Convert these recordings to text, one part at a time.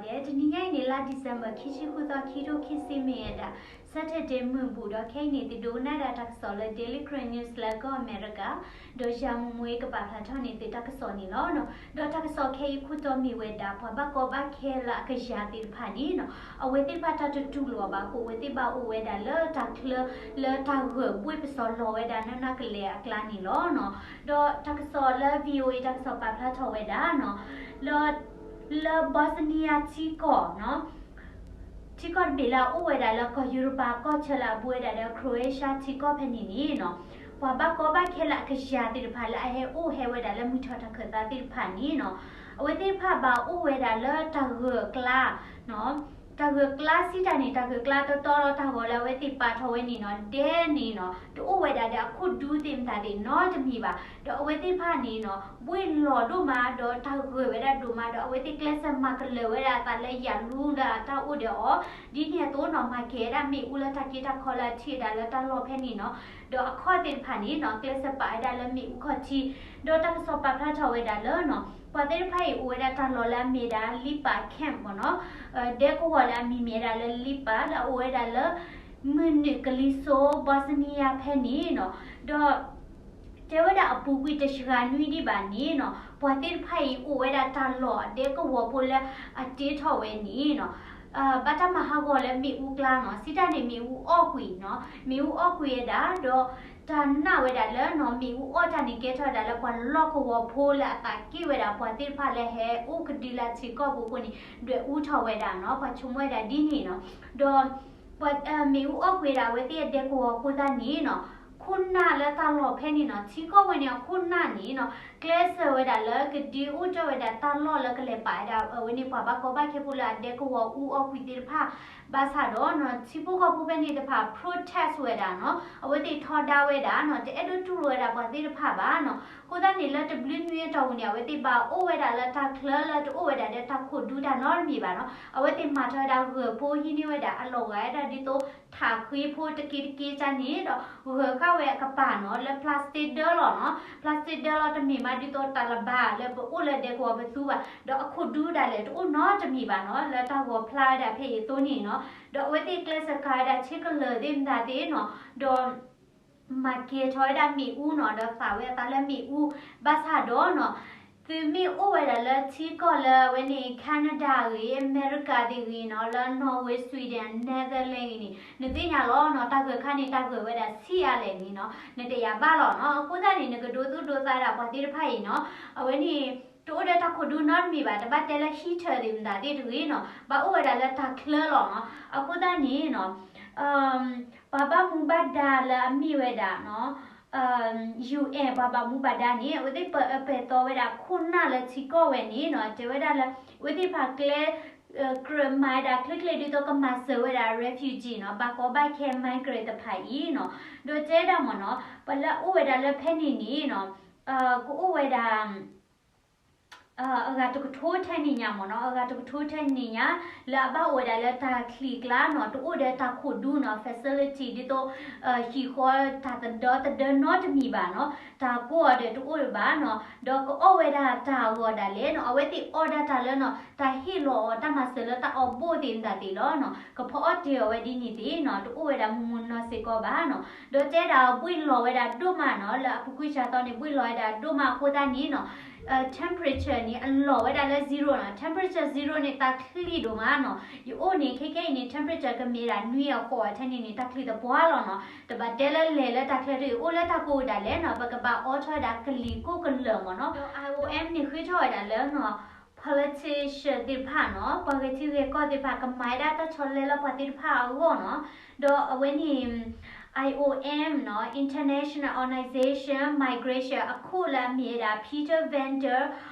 ဒဲတနံၤညါအံၤန့ၣ် လါ December ခံဆံဃုသီ ခံထိခံဆံမ့ၢ်ဝဲဒၣ် Saturday မုၢ်ဘူး ဒီးခဲအံၤန့ၣ် သုဒိကနၣ်ဒၣ်တၢ်ကစီၣ်လၢ Daily Karen News လၢကီၢ်အမဲရကၤ ဒီးယၤမိၢ်မိၢ်အံၤကပာ်ဖျါထီၣ်န့ၢ်သုတၢ်ကစီၣ်န့ၣ်လီၤ. ဒီးတၢ်ကစီၣ်ခဲအံၤခိၣ်တီမ့ၢ်ဝဲဒၣ် ပှၤဘၣ်ကီဘၣ်ခဲလၢအကယၤသ့ၣ်တဖၣ်န့ၣ်နီၤ အဝဲသ့ၣ်တဖၣ်တၢ်တတူၢ်လိာ်ဘၣ်အဃိ အဝဲသ့ၣ်ဘၣ်အိၣ်ဝဲဒၣ်လၢတၢ်ချၢ လၢတၢ်ဂၢၢ်ဘှ့ၣ်ပစီၤလီၤဝဲဒၣ်နးနးကလဲာ်အကျါန့ၣ်လီၤ. ဒီးတၢ်ကစီၣ်လၢ VOA တၢ်ကစီၣ်ပာ်ဖျါထီၣ်ဝဲဒၣ်နီၤ လၢ လၢ Bosnia ထံကီၢ်နီၤ ထံကီၢ်တဘ့ၣ်လၢအအိၣ်ဝဲဒၣ်လၢကီၢ်ယူရပၤကီၢ်ဆၢလၢအဘူးဝဲဒၣ်ဒီး Croatia ထံကီၢ်ဖဲန့ၣ်န့ၣ်နီၤ ပှၤဘၣ်ကီဘၣ်ခဲလၢအကယၤသ့ၣ်တဖၣ်လၢအဟဲအိၣ်ဟဲဝဲဒၣ်လၢမုၢ်ထီၣ်တၢ်ခၢၣ်သးသ့ၣ်တဖၣ်န့ၣ်နီၤ အဝဲသ့ၣ်တဖၣ်ဘၣ်အိၣ်ဝဲဒၣ်လၢတၢ်ဂၢၢ်အကျါ တၢ်ဂၢၢ်အကျါစံးတၢ်န့ၣ် တၢ်ဂၢၢ်အကျါတီတီလၢတၢ်ဂီၤလၢအဝဲသ့ၣ်ပာ်ထီၣ်ဝဲန့ၣ်နီၤ ဒဲန့ၣ်နီၤ တအိၣ်ဝဲဒၣ်ဒီးအခိၣ်ဒူသ့ၣ်မတၤသ့ၣ်နီတမံၤဘၣ်. ဒီးအဝဲသ့ၣ်တဖၣ်န့ၣ်နီၤ ဘှ့ၣ်လီၤဒိၣ်မး ဒီးတၢ်ဂၢၢ်ဝဲဒၣ်ဒိၣ်မး ဒီးအဝဲသ့ၣ်ကျဲးစၢးမၤကလၢၤဝဲဒၣ်အသးလၢယၤလူလၢအတၢ်အိၣ်ဒီးအီၤ ဒ်န့ၣ်အသိးနီၤ မၤကဲၤဝဲဒၣ်မ့ၣ်အူလၢတၢ်က့တၢ်ခီလၢအထံၣ်ဝဲဒၣ်လၢတၢ်လီၢ်ဖဲန့ၣ်နီၤ ဒီးအခီၣ်သ့ၣ်တဖၣ်န့ၣ်နီၤ ကျဲးစၢးပာ်ဝဲဒၣ်လၢမ့ၣ်အူခီၣ်ထံး ဒီးတၢ်ကစီၣ်ပာ်ဖျါထီၣ်ဝဲဒၣ်လၢနီၤ ပှၤသ့ၣ်တဖၣ်အံၤအိၣ်ဝဲဒၣ်တၢ်လီၢ်လၢအမ့ၢ်ဒၣ် Lipa Camp မ့ၢ်နီၤ ဒဲကဝီၤလၢအမံၤမ့ၢ်ဝဲဒၣ်လၢ Lipa လၢအအိၣ်ဝဲဒၣ်လၢ မုၢ်နုာ်ကလံၤစိး Bosnia ဖဲန့ၣ်နီၤ ဒီး တဲဝဲဒၣ်အပူၤကွံာ်တစှၤနွံဒံးဘၣ်န့ၣ်နီၤ ပှၤသ့ၣ်တဖၣ်အံၤအိၣ်ဝဲဒၣ်တၢ်လီၢ်ဒဲကဝီၤဖိလၢအတ့ထီၣ်ဝဲန့ၣ်နီၤ ဘၣ်တၢ်မၤဟးဂီၤလၢမ့ၣ်အူကျါနီၤ စံးတၢ်န့ၣ်မ့ၣ်အူအီၣ်ကွံာ်နီၤ မ့ၣ်အူအီၣ်ကွံာ်ဝဲဒၣ် ဒီးတၢ်နာ်ဝဲဒၣ်လၢနီၤ မ့ၣ်အူအီၣ်တၢ်န့ၣ်ကဲထီၣ်ဝဲဒၣ်လၢပှၤလီၢ်ကဝီၤဖိလၢအသးက့ၣ်ဝဲဒၣ်ပှၤသ့ၣ်တဖၣ်လၢဟဲအိၣ်ကဒုလၢထံကီၢ်ပူၤအဃိန့ၣ် ဒွဲၣ်အူထီၣ်ဝဲဒၣ်နီၤ ပှၤဆိကမိၣ်ဝဲဒၣ်ဒ်န့ၣ်နီၤ ဒီး မ့ၣ်အူအီၣ်ကွံာ်ဒၣ်အဝဲသ့ၣ်အဒဲကဝီၤအဃိသတးန့ၣ်နီၤ ခိၣ်နၢ်လၢတၢ်လီၢ်ဖဲန့ၣ်နီၤ ထံကီၢ်ဝဲန့ၣ်အခိၣ်နၢ်န့ၣ်နီၤ ကျဲးစၢးဝဲဒၣ်လၢကဒုးအိၣ်ထီၣ်ဝဲဒၣ်တၢ်လီၢ်လၢကလဲၤပာ်ဝဲဒၣ် အဝဲန့ၣ်ပှၤဘၣ်ကီဘၣ်ခဲဖိလၢအဒဲကဝီၤအူအီၣ်ကွံာ်သ့ၣ်တဖၣ် ဘၣ်ဆၣ်ဒီးနီၤ ထံဖိကီၢ်ဖိဖဲန့ၣ်တဖၣ် protest ဝဲဒၣ်နီၤ အဝဲသ့ၣ်ထီဒါဝဲဒၣ်နီၤ တအဲၣ်ဒိးတူၢ်လိာ်ဝဲဒၣ်ပှၤသ့ၣ်တဖၣ်ဘၣ်နီၤ အဃိသတးန့ၣ်လၢတဘျုးနွံအတီၢ်ပူၤန့ၣ် အဝဲသ့ၣ်ဘၣ်အိၣ်ဝဲဒၣ်လၢတၢ်ချၢလၢတအိၣ်ဝဲဒၣ်ဒီးတၢ်ခိၣ်ဒူတၢ်နီတမံၤဘၣ်နီၤ အဝဲသ့ၣ်မၤထီၣ်ဝဲဒၣ်ဂၢၢ်ဖိဟံးန့ၢ်ဝဲဒၣ်အလီၢ်ဂၤဝဲဒၣ်ဒ်သိး ထးဃ့ဖိတက့တက့တၢ်န့ၣ်ဒီး ဂၢၢ်ဃာ်ဝဲအကပၤနီၤ လၢ plastic ဒၢလီၤနီၤ plastic ဒၢလီၤ တမ့ၢ်မးဒ်သိးတၢ်လၢၤဘၣ်လၢပအိၣ်လၢဒဲကဝီၤပသူဘၣ် ဒီးအခိၣ်ဒူဒၣ်လဲာ်တအိၣ်နီတမံၤဘၣ်နီၤ လၢတၢ်ဂီၤဖျါဝဲဒၣ်ဖဲအံၤအသိးန့ၣ်နီၤ ဒီးအဝဲသ့ၣ်ကျဲးစၢးခးဝဲဒၣ်ဆ့ကလၢာ်သ့ၣ်မတၤသ့ၣ်နီၤ ဒီး မၤကဲၤထီၣ်ဝဲဒၣ်မ့ၣ်အူနီၤ ဒီးသးဝဲအသးလၢမ့ၣ်အူ ဘၣ်ဆၣ်ဒီးနီၤ သုမ့ၢ်အိၣ်ဝဲဒၣ်လၢထံကီၢ်လၢအဝဲန့ၣ် Canada ဂ့ၤ အမဲရကၤသ့ၣ်ဂ့ၤနီၤ လၢ Norway Sweden Netherlands ဂ့ၤန့ၣ် နသ့ၣ်ညါလီၤနီၤ တၢ်ဂၢၢ်ခါန့ၣ် တၢ်ဂၢၢ်ဝဲဒၣ်ဆံးအါလဲၣ်န့ၣ်နီၤ နတယာ်ဘၣ်လီၤနီၤ အဃိသတးန့ၣ် နကဒိသူၣ်ဒိသးဒၣ်ပှၤသ့ၣ်တဖၣ်အံၤနီၤ အဝဲန့ၣ် တအိၣ်ဒီးတၢ်ခိၣ်ဒူနီတမံၤဘၣ် တဘၣ်တဲလၢ heater သ့ၣ်မတၤသ့ၣ်တဂ့ၤနီၤ ဘၣ်အိၣ်ဝဲဒၣ်လၢတၢ်ချၢလီၤနီၤ အဃိသတးန့ၣ်နီၤ ပှၤဘၣ်မူဘၣ်ဒါလၢအမ့ၢ်ဝဲဒၣ်နီၤ UN ပှၤဘၣ်မူဘၣ်ဒါန့ၣ် အဝဲသ့ၣ်ပာ်အၢပာ်သီဝဲဒၣ်ခိၣ်နၢ်လၢထံကီၢ်ဝဲန့ၣ်နီၤ တဲဝဲဒၣ်လၢ အဝဲသ့ၣ်တဖၣ်ကျဲ ကြၢးမၤဝဲဒၣ်ချ့ချ့ဒ်သိးကမၤစၢၤဝဲဒၣ် refugee နီၤ ဘၣ်ကီဘၣ်ခဲ migrant တဖၣ်အံၤနီၤ ဒီးတဲဒၣ်မ့ၢ်နီၤ ပှၤလၢအအိၣ်ဝဲဒၣ်လၢဖဲန့ၣ်န့ၣ်နီၤ ကအိၣ်ဝဲဒၣ် အဂၤတကထိထဲန့ၣ်ညါမ့ၢ်နီၤ အဂၤတကထိထဲန့ၣ်ညါ လၢအဘၣ်အိၣ်ဝဲဒၣ်လၢတၢ်ချံးကျါနီၤ တအိၣ်ဒီးတၢ်ခိၣ်ဒူနီၤ facility ဒ်သိး ဟံၣ်ဃီတၢ်သဒၢသဒၢနီတမံၤဘၣ်နီၤ တၢ်ကိးအီၤဒီးတအိၣ်ဘၣ်နီၤ ဒီးကအီၣ်ဝဲဒၣ်တၢ်အဂီၢ်ဒၣ်လဲာ်နီၤ အဝဲသ့ၣ်အီၣ်ဒၣ်တၢ်လၢနီၤ တၢ်ဟ့ၣ်လီၤအီၤတၢ်မၤစၢၤလၢတၢ်အီၣ်ဘိၣ်သ့ၣ်မတၤသ့ၣ်လီၤနီၤ ကဖီအီၣ်တ့ၢ်အီၤဝဲဒ်န့ၣ်သ့ၣ်နီၤ တအိၣ်ဝဲဒၣ်မူမူနီၢ်စ့ၢ်ကီးဘၣ်နီၤ ဒီးတဲဒၣ်ဘှ့ၣ်လီၤဝဲဒၣ်ဒိၣ်မးနီၤ လၢအပူၤကွံာ်စှၤသီန့ၣ် ဘှ့ၣ်လီၤဝဲဒၣ်ဒိၣ်မးအဃိသတးန့ၣ်နီၤ temperature န့ၣ် အလီၤဝဲဒၣ်လၢ zero နီၤ temperature zero န့ၣ် တၢ်ချံးဒိၣ်မးနီၤ ယအိၣ်န့ၣ် ခဲခဲအံၤန့ၣ် temperature ကမ့ၢ်ဒၣ်နွံအဃိးထဲန့ၣ်န့ၣ် တၢ်ချံးသပှၢ်လီၤနီၤ တဘၣ်တဲလၢလဲၤလၢတၢ်ချၢတဂ့ၤ အိၣ်လၢတၢ်ကိးဒၣ်လဲာ်နီၤ ပကဘၣ်အိးထီၣ်ဝဲဒၣ်ကလံၤကိၢ်ကလၢာ်မ့ၢ်နီၤ ဒီး IOM န့ၣ် ဃ့ထီၣ်ဝဲဒၣ်လၢနီၤ politician သ့ၣ်တဖၣ်နီၤ ပှၤဂဲၤထံဂဲၤကီၢ်သ့ၣ်တဖၣ် ကမၤဝဲဒၣ်တၢ်ဆီလဲလၢပှၤသ့ၣ်တဖၣ်အဂီၢ်နီၤ ဒီးအဝဲန့ၣ် IOM နီၤ International Organization Migration အခိၣ်လၢအမ့ၢ်ဝဲဒၣ် Peter van der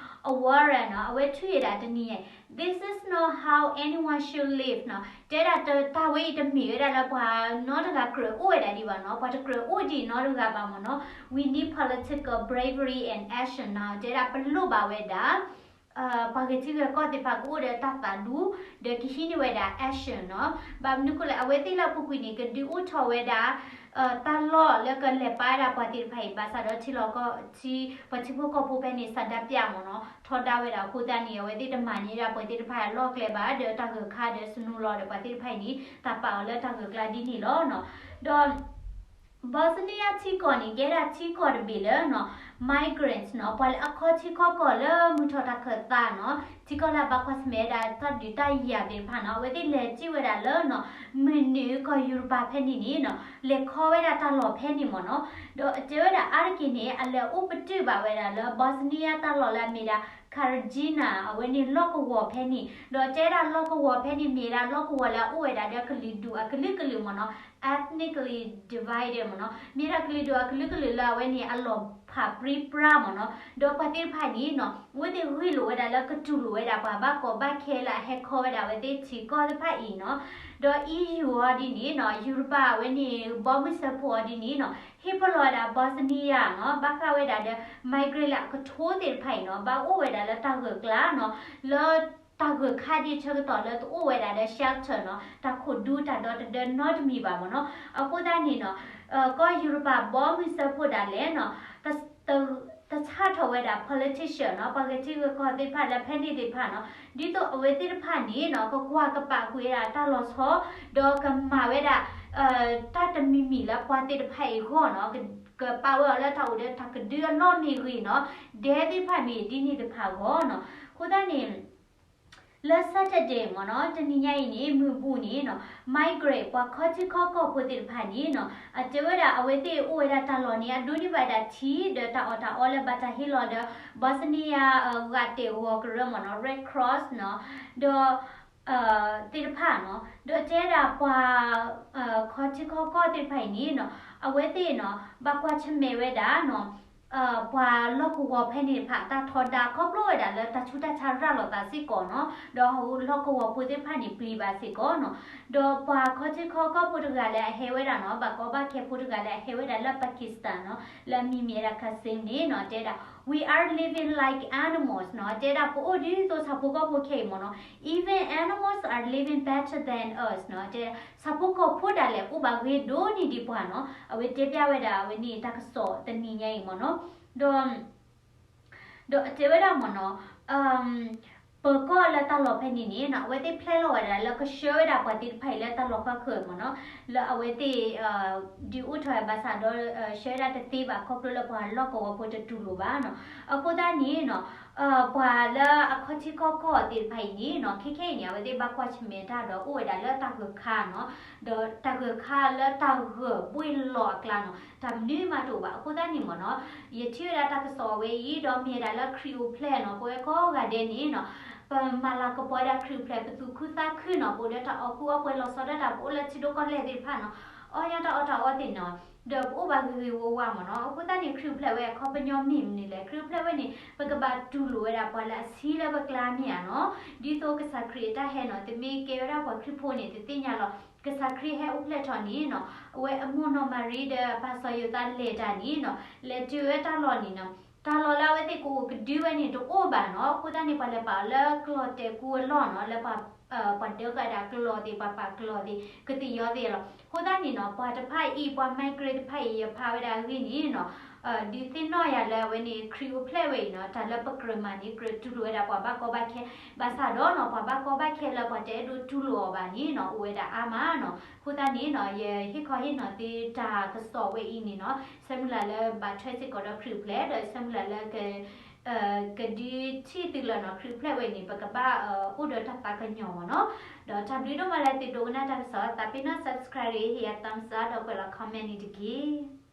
Awaren နီၤ အဝဲထွံၣ်ဝဲဒၣ်တနံၤညါ This is not how anyone should live နီၤ တဲဒၣ်တၢ်ဝဲအံၤတမ့ၢ်ဝဲဒၣ်လၢပှၤနီတဂၤကြၢးအိၣ်ဝဲဒၣ်ဒံးဘၣ်နီၤ ပှၤတကြၢးအိၣ်ဒံးနီတဂၤဘၣ်မ့ၢ်နီၤ We need political bravery and action နီၤ တဲဒၣ်ပလိၣ်ဘၣ်ဝဲဒၣ် ပှၤဂဲၤထံဂဲၤကီၢ်သ့ၣ်တဖၣ်ကအိၣ်ဒီးတၢ်သးဒူ ဒီးကဟံးန့ၢ်ဝဲဒၣ် action နီၤ. ဘၣ်မနုၤအဃိလဲၣ် အဝဲသ့ၣ်လၢအပူၤကွံာ်န့ၣ် ကဒုးအိၣ်ထီၣ်ဝဲဒၣ် တၢ်လီၢ်လၢကလဲၤပာ်ဝဲဒၣ်ပှၤသ့ၣ်တဖၣ်အံၤ ဘၣ်ဆၣ်ဒီးထံလီၢ်ကီၢ် ထံ ပှၤထံဖိကီၢ်ဖိဖဲန့ၣ် ဆန္ဒပြမ့ၢ်နီၤ ထီဒါဝဲဒၣ်အဃိသတးန့ၣ် အဝဲသ့ၣ်တမၤန့ၢ်ဒၣ်ပှၤသ့ၣ်တဖၣ်အလီၢ်ကျဲဘၣ် ဒီးတၢ်ဂၢၢ်ခါဒီး snow လီၤဒီးပှၤသ့ၣ်တဖၣ်အံၤန့ၣ် တၢ်ပာ်အီၤလၢတၢ်ဂၢၢ်ကျါဒ်န့ၣ်လီၤနီၤ. ဒီး Bosnia ထံကီၢ်န့ၣ် ကဲဒၣ်ထံကီၢ်တဘ့ၣ်လၢနီၤ migrants နီၤ ပှၤလၢအခီထံခီကီၢ်လၢမုၢ်ထီၣ်တၢ်ခၢၣ်သးနီၤ ထံကီၢ်လၢအဘၣ်ကွၢ်ဆၢၣ်မဲာ်ဝဲဒၣ်တၢ်ဒုးတၢ်ယၤသ့ၣ်တဖၣ်နီၤ အဝဲသ့ၣ်လဲၤစံၣ်ဝဲဒၣ်လၢနီၤ မုၢ်နုာ်ကီၢ်ယူရပၤဖဲန့ၣ်န့ၣ်နီၤ လဲၤခီဝဲဒၣ်တၢ်လီၢ်ဖဲန့ၣ်မ့ၢ်နီၤ. ဒီးအတဲဝဲဒၣ်အါတက့ၢ်န့ၣ် အလဲၤအိၣ်ပတုာ်ဘၣ်ဝဲဒၣ်လၢ Bosnia တၢ်လီၢ်လၢအမ့ၢ်ဒၣ် Krajina အဝဲန့ၣ်လီၢ်ကဝီၤဖဲန့ၣ် ဒီးတဲဒၣ်လီၢ်ကဝီၤဖဲန့ၣ် မ့ၢ်ဒၣ်လီၢ်ကဝီၤလၢအအိၣ်ဝဲဒၣ်ဒီးကလုာ်ဒူၣ်အကလုာ်ကလုာ်မ့ၢ်နီၤ ethnically divided မ့ၢ်နီၤ မ့ၢ်ဒၣ်ကလုာ်ဒူၣ်အကလုာ်ကလုာ်လၢအဝဲန့ၣ် အလီၤဖးပြံပြါမ့ၢ်နီၤ ဒီးပှၤသ့ၣ်တဖၣ်န့ၣ်နီၤ အဝဲသ့ၣ်ဂ့ၢ်လိာ်ဝဲဒၣ်လၢကတူၢ်လိာ်ဝဲဒၣ်ပှၤဘၣ်ကီဘၣ်ခဲလၢအဟဲခီဝဲဒၣ်အဝဲသ့ၣ်ထံကီၢ်သ့ၣ်တဖၣ်အံၤနီၤ ဒီး E U အီၤဒ်န့ၣ်နီၤ ယူရပၤအဝဲန့ၣ် ဘီမုၢ်စၢဖှိၣ်အီၤဒ်န့ၣ်နီၤ ဟ့ၣ်ပလီၢ်ဝဲဒၣ် Bosnia နီၤ ဘၣ်ဃးဝဲဒၣ်ဒီး migrant လၢအကထိသ့ၣ်တဖၣ်အံၤနီၤ ဘၣ်အိၣ်ဝဲဒၣ်လၢတၢ်ဂၢၢ်ကျါနီၤ လၢတၢ်ဂၢၢ်ခါဒ်ဆၢကတီၢ်လၢတအိၣ်ဝဲဒၣ်ဒီး shelter နီၤ တၢ်ခိၣ်ဒူတၢ်ဒီတဒၢနီတမံၤဘၣ်မ့ၢ်နီၤ. အဃိသတးန့ၣ်နီၤ ကီၢ်ယူရပၤဘီမုၢ်စၢဖှိၣ်ဒၣ်လဲာ်နီၤ တဆၣ်ထီၣ်ဝဲဒၣ် politician နီၤ ပှၤဂဲၤထံဂဲၤကီၢ်သ့ၣ်တဖၣ်လၢဖဲန့ၣ်သ့ၣ်တဖၣ်နီၤ ဒ်သိးအဝဲသ့ၣ်တဖၣ်န့ၣ်နီၤ ကကွၢ်ကပာ်ကွံာ်ဝဲဒၣ်တၢ်လီၤဆီ ဒီးကမၤဝဲဒၣ် တၢ်တမံၤမံၤလၢပှၤသ့ၣ်တဖၣ်အံၤအဂီၢ်နီၤ ကပာ်ဝဲအီၤလၢတၢ်အိၣ်ဒီးတၢ်ကဒုအလီၢ်မ့ၢ်ဂ့ၤနီၤ ဒဲသ့ၣ်တဖၣ်မ့ၢ်ဒ်န့ၣ်တဖၣ်အဂီၢ်နီၤ. အဃိသတးန့ၣ် လၢ Saturday မ့ၢ်နီၤ တနံၤညါအံၤန့ၣ် မုၢ်ဘူၣ်န့ၣ်နီၤ migrant ပှၤခီထံခီကီၢ်ဖိသ့ၣ်တဖၣ်န့ၣ်နီၤ အတဲဝဲဒၣ်အဝဲသ့ၣ်အိၣ်ဝဲဒၣ်တၢ်လီၢ်န့ၣ် အဒိးန့ၢ်ဘၣ်ဒၣ်ထံ ဒီးတၢ်အီၣ်တၢ်အီလၢဘၣ်တၢ်ဟ့ၣ်လီၤဒီး Bosnia ဂာ်တ့ၢ်ဂီၤကရၢမ့ၢ်နီၤ Red Cross နီၤ ဒီး သ့ၣ်တဖၣ်နီၤ ဒီးတဲဒၣ်ပှၤ ခီထံခီကီၢ်သ့ၣ်တဖၣ်အံၤန့ၣ်နီၤ အဝဲသ့ၣ်နီၤ ဘၣ်ကွၢ်ဆၢၣ်မဲာ်ဝဲဒၣ်နီၤ ပှၤလီၢ်ကဝီၤဖဲန့ၣ်တဖၣ် တၢ်ထီဒါခီဖျိဝဲဒၣ်လၢတၢ်ဆူးတၢ်ဆါရၤလီၤသးစ့ၢ်ကီးနီၤ ဒီးလီၢ်ကဝီၤဖိသ့ၣ်တဖၣ်န့ၣ်ပျံၤဘၣ်စ့ၢ်ကီးနီၤ ဒီးပှၤခီထံခီကီၢ်ဖိတဂၤလၢအဟဲဝဲဒၣ်နီၤ ဘၣ်ကီဘၣ်ခဲဖိတဂၤလၢအဟဲဝဲဒၣ်လၢ Pakistan နီၤ လၢအမံၤမ့ၢ်ဝဲဒၣ် Kasim န့ၣ်နီၤ တဲဒၣ် we are living like animals နီၤ တဲဒၣ်ပအိၣ်ဒ်သိးဆၣ်ဖိကီၢ်ဖိခဲအံၤမ့ၢ်နီၤ even animals are living better than us နီၤ တဲ ဆၣ်ဖိကီၢ်ဖိဒၣ်လဲာ်အိၣ်ဘၣ်ဂ့ၤဒိၣ်န့ၢ်ဒံးပှၤနီၤ အဝဲတဲပျးဝဲဒၣ်အဝဲန့ၣ်တၢ်ကစီၣ်တနံၤညါအံၤမ့ၢ်နီၤ ဒီး ဒီးအတဲဝဲဒၣ်မ့ၢ်နီၤ ပၢၤကီၢ်လၢတၢ်လီၢ်ဖဲန့ၣ်န့ၣ်နီၤ အဝဲသ့ၣ်ဖျဲလီၤဝဲဒၣ်လၢကဆှၢဝဲဒၣ်ပှၤသ့ၣ်တဖၣ်အံၤလၢတၢ်လီၢ်ဖီခိၣ်မ့ၢ်နီၤ လၢအဝဲသ့ၣ် ဒုးအိၣ်ထီၣ်ဝဲဘၣ်ဆၣ်ဒီး ဆှၢဝဲဒၣ်တသ့ဘၣ်ခီဖျိလၢပှၤလီၢ်ကဝီၤဖိတတူၢ်လိာ်ဘၣ်နီၤ အဃိသတးန့ၣ်နီၤ ပှၤလၢအခီၣ်ထံးခီၣ်ကီၢ်သ့ၣ်တဖၣ်အံၤန့ၣ်နီၤ ခဲခဲအံၤန့ၣ် အဝဲသ့ၣ်ဘၣ်ကွၢ်ဆၢၣ်မဲာ်တၢ်ဒီးအိၣ်ဝဲဒၣ်လၢတၢ်ဂၢၢ်ခါနီၤ ဒီးတၢ်ဂၢၢ်ခါလၢတၢ်ဂၢၢ်ဘှ့ၣ်လီၤအကျါနီၤ တၢ်မနုၤမးတအိၣ်ဘၣ် အဃိသတးန့ၣ်မ့ၢ်နီၤ ယထံၣ်ဝဲဒၣ်တၢ်ကစီၣ်ဝဲအံၤ ဒီးမ့ၢ်ဝဲဒၣ်လၢခရံာ်အိၣ်ဖျဲၣ်နီၤ ပဝဲကိးဂၤဒဲးန့ၣ်နီၤ ပမၤလၤကပီၤဝဲဒၣ်ခရံာ်အိၣ်ဖျဲၣ် ပသူၣ်ခုသးခုနီၤ ပအိၣ်ဒီးတၢ်အီၣ်ကူအီၣ်ပှဲၤလီၤဆီဒၣ်တၢ် ပအိၣ်လၢထံဒိၣ်ကီၢ်လဲၢ်သ့ၣ်တဖၣ်နီၤ အီၣ်ညါတၢ်အီၣ်တၢ်အီသ့ၣ်နီၤ ဒီးပအိၣ်ဘၣ်ဂ့ၤဂ့ၤဝါဝါမ့ၢ်နီၤ အဃိသတးန့ၣ် ခရံာ်အိၣ်ဖျဲၣ်ဝဲအခီပညီမ့ၢ်မနုၤလဲၣ် ခရံာ်အိၣ်ဖျဲၣ်ဝဲန့ၣ် ပကဘၣ်တူၢ်လိာ်ဝဲဒၣ်ပှၤလၢအဆံလၢပကျါမ့ၢ်ဧါနီၤ ဒ်သိးကစၢ်ခရံာ်အတၢ်ဟဲနီၤ တမ့ၢ်ကဲဝဲဒၣ်ပှၤခရံာ်ဖိန့ၣ် တသ့ၣ်ညါလီၤ ကစၢ်ခရံာ်ဟဲအိၣ်ဖျဲၣ်ထီၣ်န့ၣ်နီၤ အဝဲအမိၢ်နီၢ်မၤရံဒီးပၢ်စီၤယိၤသးလဲၤတၢ်န့ၣ်နီၤ လဲၤတုၤဝဲတၢ်လီၢ်န့ၣ်နီၤ တၢ်လီၢ်လၢအဝဲသ့ၣ်ကအိၣ်ကဒုဝဲန့ၣ်တအိၣ်ဘၣ်နီၤ အဃိသတးန့ၣ် ပှၤလဲၤပာ်အီၤလၢကျီၢ်တဲာ်ကူအလီၢ်နီၤ လၢပှၤ ပှၤဒၢဃာ်ဒၣ်ကျီၢ်သ့ၣ် ပှၤပာ်ကျီၢ်သ့ၣ် ကသ့ၣ်ယီၤသ့ၣ်လီၤ အဃိသတးန့ၣ်နီၤ ပှၤတဖၣ်အံၤ ပှၤ migrant တဖၣ်အံၤ ယဖးဝဲဒၣ်အဂ့ၢ်န့ၣ်နီၤ ဒုးသ့ၣ်နီၣ်ယၤလၢအဝဲန့ၣ် ခရံာ်အိၣ်ဖျဲၣ်ဝဲအံၤနီၤ တၢ်လၢပကြၢးမၤန့ၣ် ကြၢးတူၢ်လိာ်ဝဲဒၣ်ပှၤဘၣ်ကီဘၣ်ခဲ ဘၣ်ဆၣ်ဒီးနီၤ ပှၤဘၣ်ကီဘၣ်ခဲလၢပှၤတအဲၣ်ဒိးတူၢ်လိာ်အီၤဘၣ်န့ၣ်နီၤ အိၣ်ဝဲဒၣ်အါမးနီၤ အဃိသတးန့ၣ်နီၤ ယဟ့ၣ်ခီဟ့ၣ်နီၤသုတၢ်ကစီၣ်ဝဲအံၤန့ၣ်နီၤ ဆၢမုၢ်လၢ်လၢဘၣ်ထွဲစ့ၢ်ကီးဒီးခရံာ်အိၣ်ဖျဲၣ် ဒီးဆၢမုၢ်လၢ်လၢ ကဒုးထံၣ်သုလၢနီၤ ခရံာ်အိၣ်ဖျဲၣ်ဝဲန့ၣ် ပကဘၣ်အိၣ်ဒီးတၢ်သးကညီၤမ့ၢ်နီၤ ဒီးတၢ်ဘျုးဒိၣ်မးလၢသုဒိကနၣ်တၢ်ကစီၣ် သးပ့ၤနီၣ် subscribe ဟ့ၣ်ယၤ thumbs up ဒီးကွဲးလီၤ comment န့ၣ်တက့ၢ်.